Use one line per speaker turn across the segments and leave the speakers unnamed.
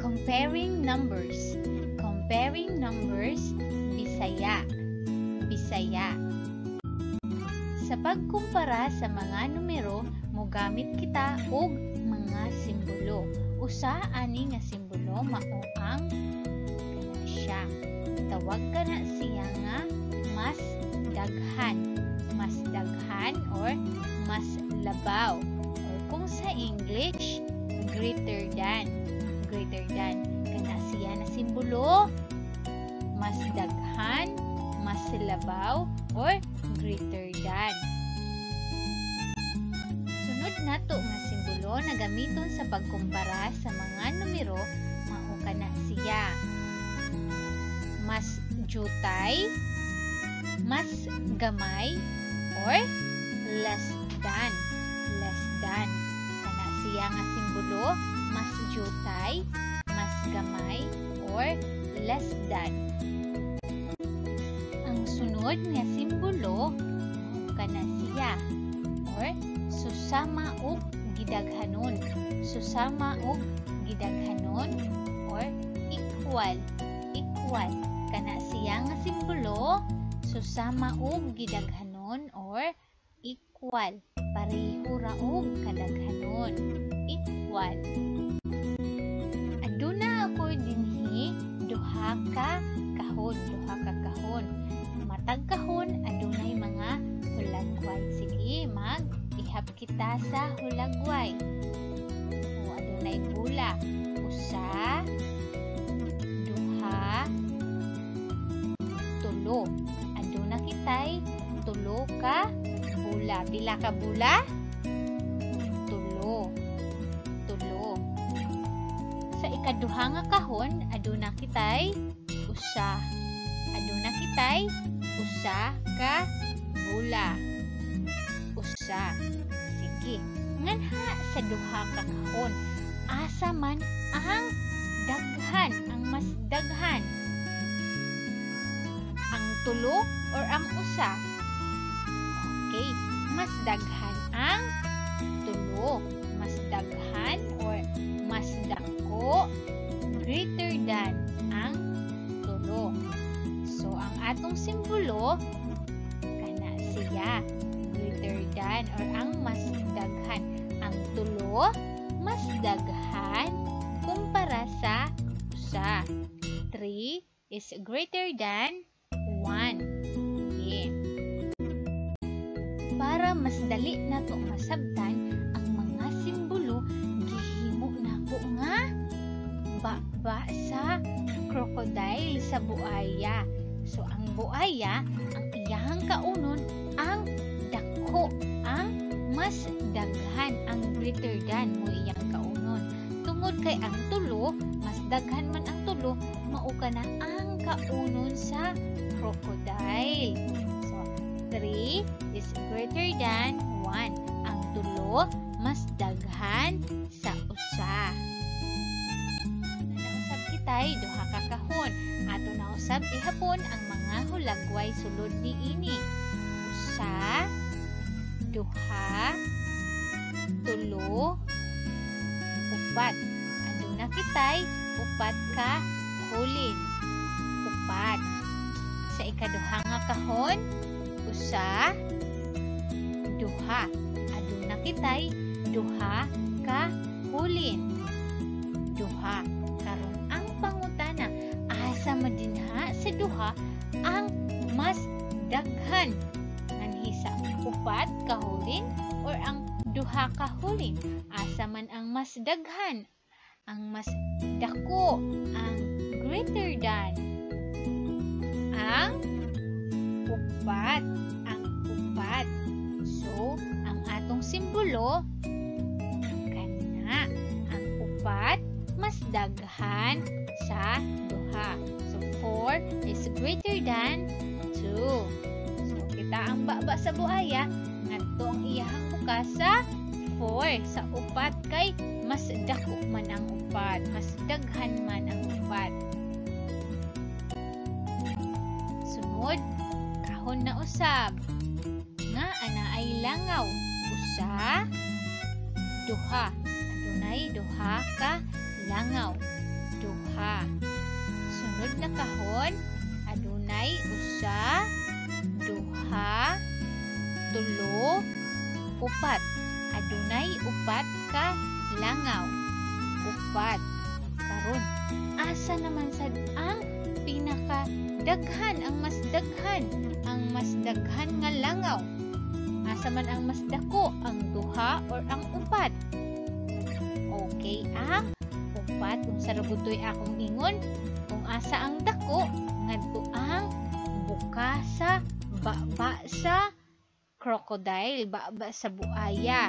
Comparing numbers. Comparing numbers, Bisaya. Bisaya. Sa pagkumpara sa mga numero, mogamit kita og mga simbolo. Usa ani nga simbolo mao ang kana siya. Tawag kana siya nga mas daghan. Mas daghan or mas labaw. Or kung sa English, greater than. Greater than. Kana siya na simbolo, mas daghan, mas labaw, or greater than. Sunod nato nga simbolo na gamiton sa pagkumpara sa mga numero, mao kana siya. Mas jutay, mas gamay, or less than. Less than. Kana siya nga simbolo, mas jutay, mas gamay, or less than. Ang sunod nga simbolo, mao kana siya, or susama og gidaghanon. Susama og gidaghanon or equal. Equal. Kana siya nga simbolo, susama og gidaghanon or equal. Pareho ra og kadaghanon. Equal. Aduna ako dinhi duha ka kahon, duha ka kahon. Matag kahon adunay mga hulagway. Sige, mag-ihap kita sa hulagway. O adunay bula. Usa, duha, tulo. Aduna kitay tulo ka bula. Pila ka bula? Tulo. Tulo. Sa ikaduha nga kahon, aduna kitay usa. Aduna kitay usa ka bula. Usa. Sige. Nganha sa duha ka kahon, asa man ang daghan, ang mas daghan? Ang tulo or ang usa? Okay, mas daghan ang tulo. Mas daghan or mas dako, greater than ang tulo. So, ang atong simbolo, kana siya, greater than or ang mas daghan. Ang tulo, mas daghan kumpara sa usa. 3 is greater than 1. Okay. Para mas dali nato masabtan ang mga simbolo, gihimo nako nga ba sa crocodile, sa buaya. So ang buaya, ang iyahang kaunon ang dako, ang mas daghan, ang greater than mo iyang kaunon. Tungod kay ang tulo, mas daghan man ang tulo, mao kana ang kaunon sa crocodile. So 3 is greater than 1. Ang tulo mas daghan sa usa. Nausab kitay duha ka kahon. Ato na usab ihapon ang mga hulagway sulod niini. Usa, duha, tulo, upat. Aduna kitay upat ka hulin. Upat. Sa ikaduha nga kahon, usa, duha. Aduna kitay duha ka hulin. Duha. Karon ang pangutana, asa man dinha sa duha ang mas daghan? Nganhi sa upat ka hulin or ang duha ka hulin? Asa man ang mas daghan? Ang mas dako, ang greater than? Ang upat. Ang upat. So, ang atong simbolo, kana, ang upat mas daghan sa duha. So, 4 is greater than 2. So, kita ang baba sa buaya, ngadto ang iyahang buka sa 4, sa upat, kay mas dako man ang upat, mas daghan man ang upat. Sunod, kahon na usab nga ana ay langaw. Usa, duha. Adunay duha ka langaw. Adunay usa, duha, tulo, upat. Adunay upat ka langaw. Upat. Karon, asa naman sad ang pinaka daghan, ang mas daghan, ang mas daghan nga langaw? Asa man ang mas dako, ang duha or ang upat? Okay, ang upat. Unsa ra gud toy akong ingon? Kung asa ang dako, ngadto ang buka sa baba sa crocodile, baba sa buaya.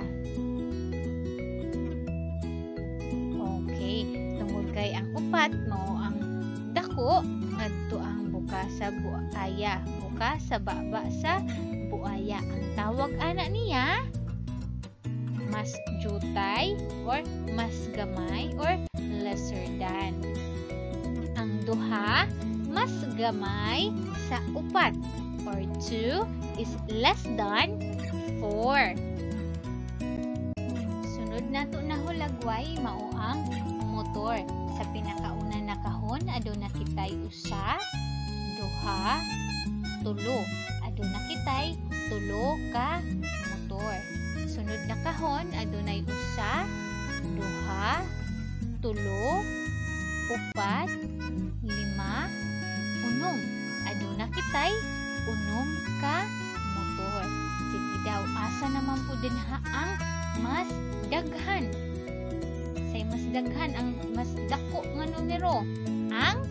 Okay, tungod kay ang upat mao ang dako, ngadto ang buka sa buaya, buka sa baba sa buaya. Ang tawag ana niya, mas jutay or mas gamay or lesser than. Ang duha mas gamay sa upat, or 2 is less than 4. Sunod nato na hulagway mao ang motor. Sa pinakauna na kahon, aduna kitay usa, duha, tulo. Aduna kitay tulo ka motor. Sunod na kahon, adunay usa, duha, tulo, upat, lima, unom. Aduna kitay unom ka motor. Sige daw, asa naman po din ha ang mas daghan? Say mas daghan, ang mas dako nga numero, ang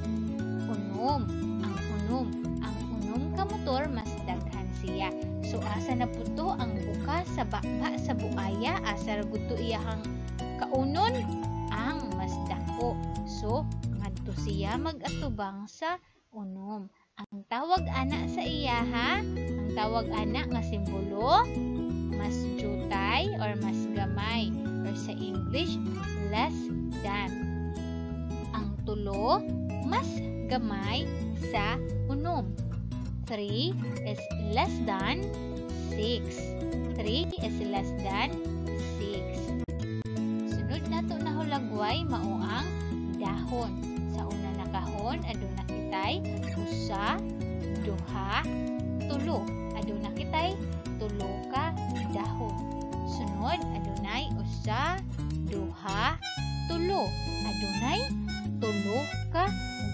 unom. Ang unom. Ang unom ka motor, mas daghan siya. So asa na po to ang buka sa baba sa buaya? Asa ra gud to iyahang kaunon? Ang mas dako. So ngadto siya mag-atubang sa unom. Ang tawag ana sa iya ha, ang tawag ana nga simbolo, mas jutay or mas gamay, or sa English, less than. Ang tulo mas gamay sa unom. 3 is less than 6. 3 is less than 6. Sunod nato na hulagway mao ang dahon. Sa una na kahon, aduna kitay usa, duha, tulo. Aduna kitay tulo ka dahon. Sunod, adunay usa, duha, tulo. Adunay tulo ka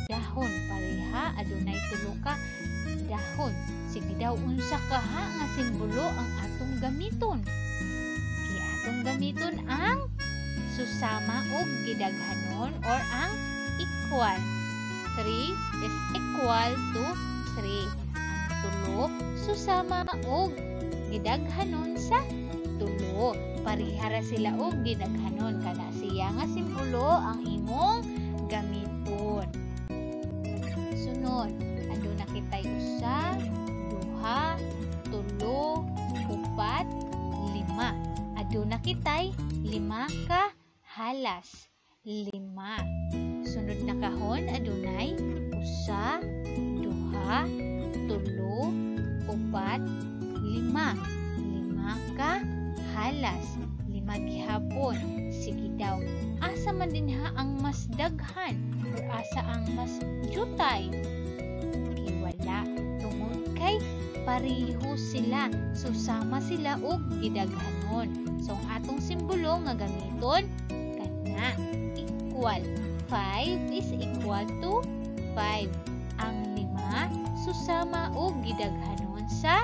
dahon. Pareha, adunay tulo ka dahon. Sige daw, unsa ka ha nga simbolo ang atong gamiton? Kay atong gamiton ang susama og gidaghanon or ang equal. 3 is equal to 3. Ang tulo susama og gidaghanon sa tulo. Parehara sila og gidaghanon. Kana siya nga simbolo ang imong gamiton. Sunod, aduna kitay usa, duha, tulo, upat, lima. Aduna kitay lima ka halas. Lima. Sunod na kahon, adunay usa, duha, tulo, upat, lima. Lima ka halas. Lima gihapon. Sige daw, asa man din ha ang mas daghan or asa ang mas jutay? Kay wala, tungod kay pareho sila. So sama sila og gidaghanon. So ang atong simbolo nga gamiton kana equal. 5 is equal to 5. Ang lima susama og gidaghanon sa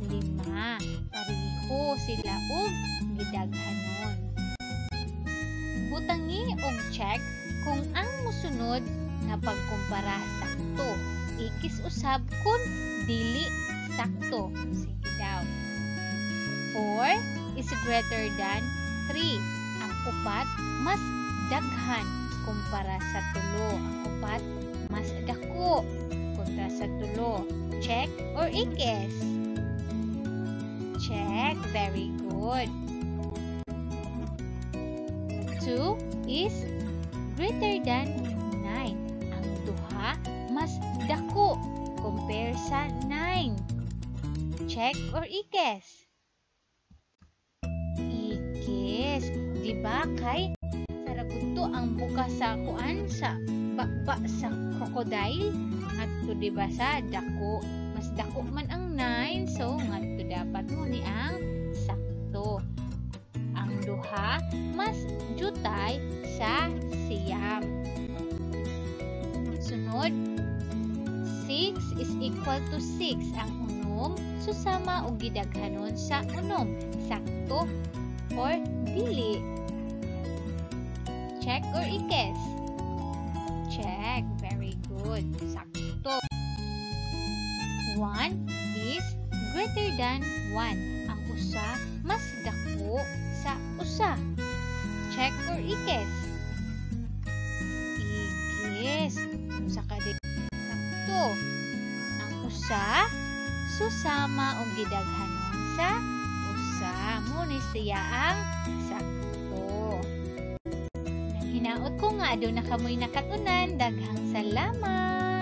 lima. Pareho sila og gidaghanon. Butangi og check kung ang mosunod nga pagkumpara sakto. Ikis usab kung dili sakto. Sige daw. 4 is greater than 3. Ang upat mas daghan kumpara sa tulo. Ang upat mas dako kontra sa tulo. Check or ikis? Check. Very good. 2 is greater than 9. Ang duha mas dako compare sa 9. Check or ikis? Ikis. Diba kay sa Unsa gud to ang buka sa kuan, sa baba sa crocodile? Ngadto, di ba, sa dako? Mas dako man ang 9, so ngadto dapat. Mo ni ang sakto. Ang 2 mas jutay sa 9. Sunod, 6 is equal to 6. Ang 6 susama og gidaghanon sa 6. Sakto or dili? Check or ikes? Check. Very good. Sakto. 1 is greater than 1. Ang 1 mas dako sa 1. Check or ikes? Ikes. Unsa ka di? Sakto. Ang 1 susama og gidaghanon sa 1. Mo ni siya ang sakto. Nang hinaot ko nga aduna kamoy nakatunan. Daghang salamat.